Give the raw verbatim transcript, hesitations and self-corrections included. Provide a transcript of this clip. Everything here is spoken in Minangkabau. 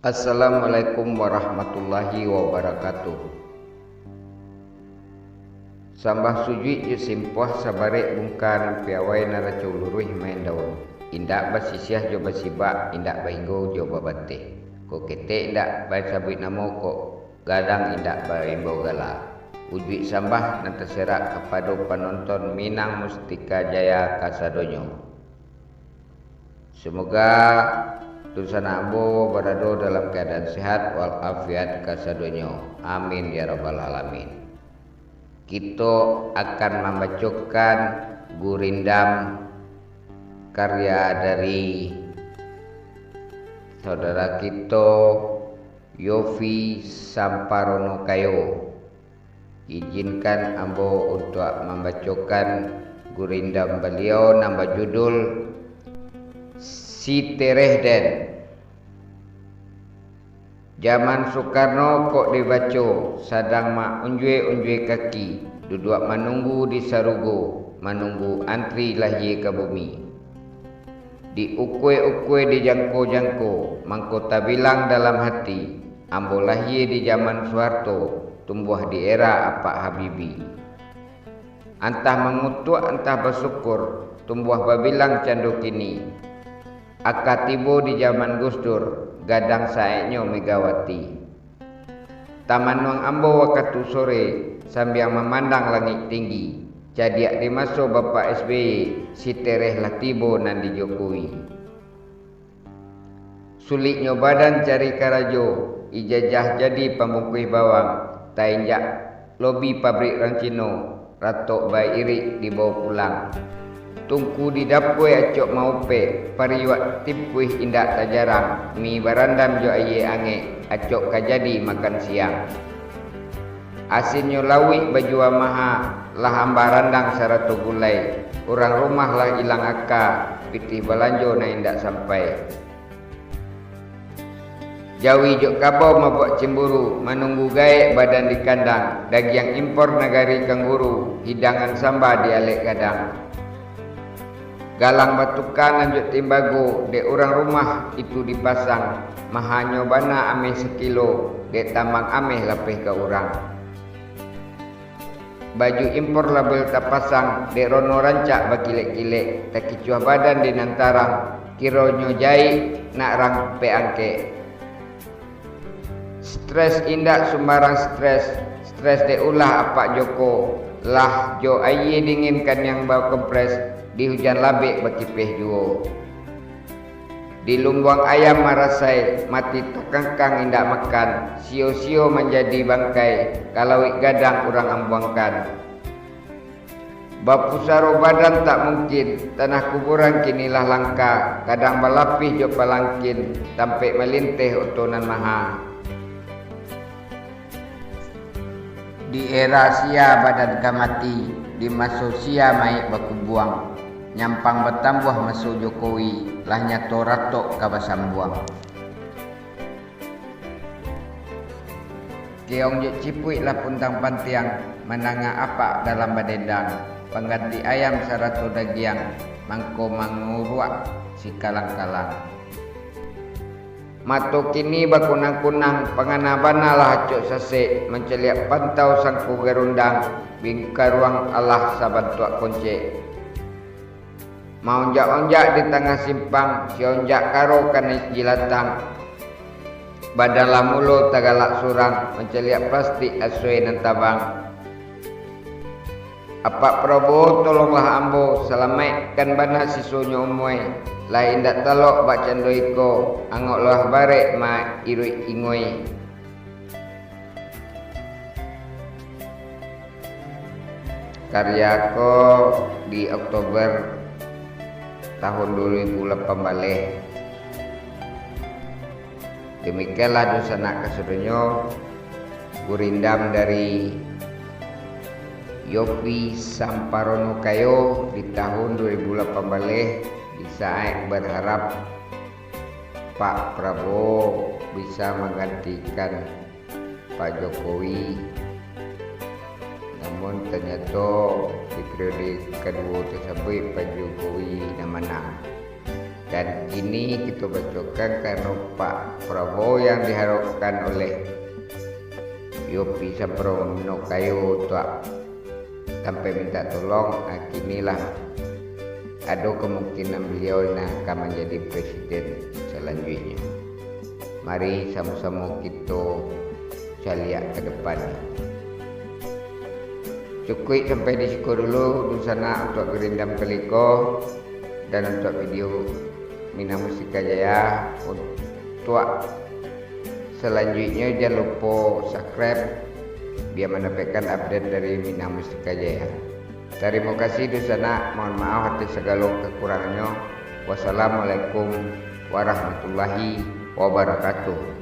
Assalamualaikum warahmatullahi wabarakatuh. Sambah sujuik jo simpuah sabarek bungka nan piawai nan rancau luruih main daun. Indak basisiah jo basibak, indak bahinggo jo babateh. Kok ketek indak basabuik namo, kok gadang indak baimbau gala. Ujuik sambah nan taserak kapado panonton Minang Mustika Jaya kasadonyo. Semoga dunsanak ambo barado dalam kaadaan sehat walafiat kasadonyo. Amin ya rabbal alamin. Kito akan mambacokan gurindam karya dari saudara kito, Yofi Samparono Kayo. Ijinkan ambo untuak mambacokan gurindam baliau nan bajudul Si Tereh Den. Jaman Soekarno kok dibaco, sadang maunjue-unjue kaki, duduak manunggu di sarugo, manunggu antri lahia ka bumi. Diukue-ukue, dijangko-jangko, mangko tabilang dalam hati, ambo lahia di jaman Soeharto, tumbuah di era Apak Habibie. Antah mangutuak, antah basyukur, tumbuah babilang cando kini. Aka tibo di jaman Gus Dur, gadang saeknyo Megawati. Tamanuang ambo wakatu sore, sambiang mamandang langik tinggi. Cadiak di maso Bapak S B Y, si tereh lah tibo nan di Jokowi. Suliknyo badan cari karajo, ijajah jadi pambungkuih bawang, tainjak lobi pabrik rang Cino, ratok bairik dibawo pulang. Tungku di dapua acok maupek, pariuak tipuih indak tajarang, mi barandam jo aia angek, acok ka jadi makan siang. Asinnyo lauik bajua maha, lah amba randang sarato gulai, urang rumah lah ilang aka, pitih balanjo nan indak sampai. Jawi jo kabau mabuak cimburu, manunggu gaek badan di kandang, dagiang impor nagari kangguru, hidangan samba di alek gadang. Galang batuka nan jo timbago, dek urang rumah itu dipasang, mahanyo bana ameh sakilo, dek tambang ameh lapeh ka urang. Baju impor label tapasang, dek rono rancak bakilek-kilek, takicuah badan di nan tarang, kironyo jaik nak rang pek angkek. Stres indak sumbarang stres, stres dek ulah Apak Joko, lah jo aia dingin kaniang bakompres, di hujan labek bakipeh juo. Di lumbuang ayam marasai, mati takangkang indak makan, sio-sio manjadi bangkai, ka lauik gadang urang ambuangkan. Bapusaro badan tak mungkin, tanah kuburan kini lah langka, kadang balapih jo palangkin, tampek malinteh oto nan maha. Di era sia badan ka mati, di maso sia mayik bakubuang, nyampang batambuah maso Jokowi, lah nyato ratok ka basambuang. Keong jo cipuik lah puntang pantiang, mandanga apak dalam badendang, pangganti ayam sarato dagiang, mangko manguruak sikalang-kalang. Mato kini bakunang-kunang, pangana bana lah acok sasek, mancaliak pantau sangko garundang, bingkaruang alah sabantuak koncek. Maonjak-onjak di tangah simpang, sionjak karo kanai jilatang. Badan lah mulo tagalak surang, mancaliak plastik asuai nan tabang. Apak Prabowo, tolonglah ambo, salamaikkan bana sisonyo umua. Lah indak talok bakcando iko, angok lah barek mairuik ingoi. Karya ko di Oktober tahun dua ribu lapan baleh. Demikianlah dunsanak kasadonyo, gurindam dari Yofi Samparono Kayo di tahun dua ribu lapan baleh, di saat berharap Pak Prabowo bisa menggantikan Pak Jokowi. Namun, tanyato di periode kaduo tasabuik, Pak Jokowi nan manang. Dan kini kito bacokan karano Pak Prabowo yang diharokkan oleh Yopi Sampurno Kayo untuak sampai minta tolong, nah, kini lah ado kemungkinan beliau nan akan manjadi presiden salanjuiknyo. Mari samo-samo kito caliak ka depan. Cukuik sampai di siko dulu, dunsanak, untuak Gerindam kali ko, dan untuak video Minang Mustika Jaya. Untuak salanjuiknyo, jan lupo subscribe, bia mandapekkan update dari Minang Mustika Jaya. Tarimo kasih, dunsanak, mohon maaf atas sagalo kakurangannyo. Wassalamualaikum warahmatullahi wabarakatuh.